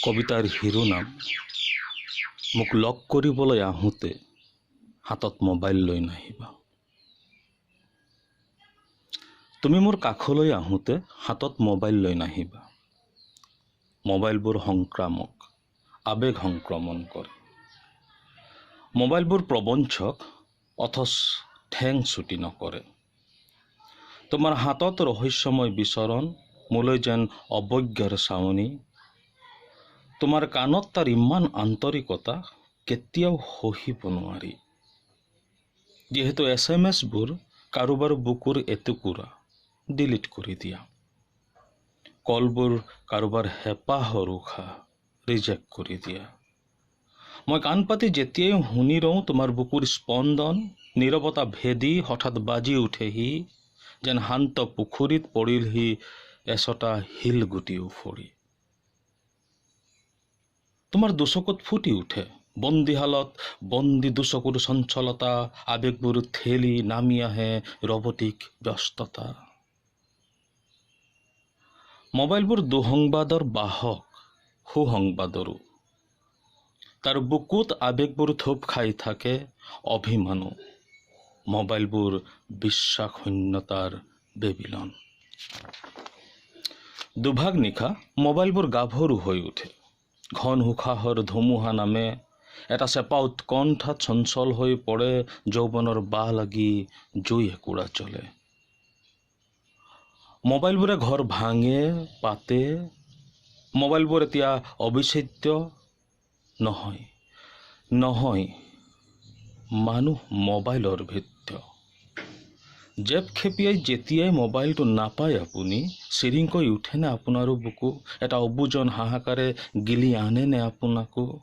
কবিতাৰ শিৰোনাম মোক লগ কৰিবলৈ আহোঁতে হাতত মোবাইল লৈ নাহিবা। তুমি মোৰ কাষলৈ আহোঁতে হাতত মোবাইল লৈ নাহিবা। মোবাইলবোৰ সংক্ৰামক, আৱেগ সংক্ৰমণ কৰে। মোবাইলবোৰ প্ৰবঞ্চক, অথচ ঠেং ছুটি নকৰে। তোমাৰ হাতত ৰহস্যময় বিচৰণ, মোলৈ যেন অৱজ্ঞাৰ চাৱনি। তোমাৰ কাণত তাৰ ইমান আন্তৰিকতা কেতিয়াও সহিব নোৱাৰি। যিহেতু এছএমএছবোৰ কাৰোবাৰ বুকুৰ এটুকুৰা, ডিলিট কৰি দিয়া। কলবোৰ কাৰোবাৰ হেঁপাহৰ উশাহ, ৰিজেক্ট কৰি দিয়া। মই কাণ পাতি যেতিয়াই শুনি ৰওঁ তোমাৰ বুকুৰ স্পন্দন, নীৰৱতা ভেদি হঠাৎ বাজি উঠেহি, যেন শান্ত পুখুৰীত পৰিলহি এচটা শিলগুটি উফৰি। তোমাৰ দুচকুত ফুটি উঠে বন্দীশালত বন্দী দুচকুৰ চঞ্চলতা, আৱেগবোৰ ঠেলি নামি আহে ৰবটিক ব্যস্ততা। মোবাইলবোৰ দুঃসংবাদৰ বাহক, সুসংবাদৰো। তাৰ বুকুত আৱেগবোৰ থূপ খাই থাকে, অভিমানো। মোবাইলবোৰ বিশ্বাসশূন্যতাৰ বেবিলন। দুভাগ নিশা মোবাইলবোৰ গাভৰু হৈ উঠে। ঘন উশাহৰ ধুমুহা নামে, এটা চেপা উৎকণ্ঠাত চঞ্চল হৈ পৰে, যৌৱনৰ বাহ লাগি জুই একুৰা জ্বলে। মোবাইলবোৰে ঘৰ ভাঙে, পাতে। মোবাইলবোৰ এতিয়া অবিচ্ছেদ্য নহয়, নহয়, মানুহ মোবাইলৰ ভৃত্য। জেপ খেপিয়াই যেতিয়াই মোবাইলটো নাপায় আপুনি, চিৰিংকৈ উঠেনে আপোনাৰো বুকু? এটা অবুজন হাহাকাৰে গিলি আনেনে আপোনাকো?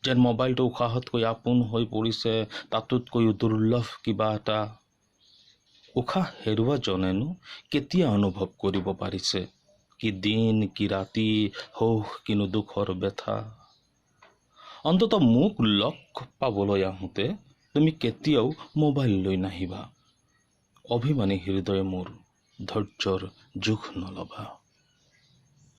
যেন মোবাইলটো উশাহতকৈ আপোন হৈ পৰিছে, তাতোতকৈও দুৰ্লভ কিবা এটা। উশাহ হেৰুৱাজনেনো কেতিয়া অনুভৱ কৰিব পাৰিছে কি দিন কি ৰাতি, সুখ কিনো দুখৰ ব্যথা? অন্ততঃ মোক লগ পাবলৈ আহোঁতে তুমি কেতিয়াও মোবাইল লৈ নাহিবা। অভিমানী হৃদয়ে মোৰ ধৈৰ্যৰ জোখ নল'বা।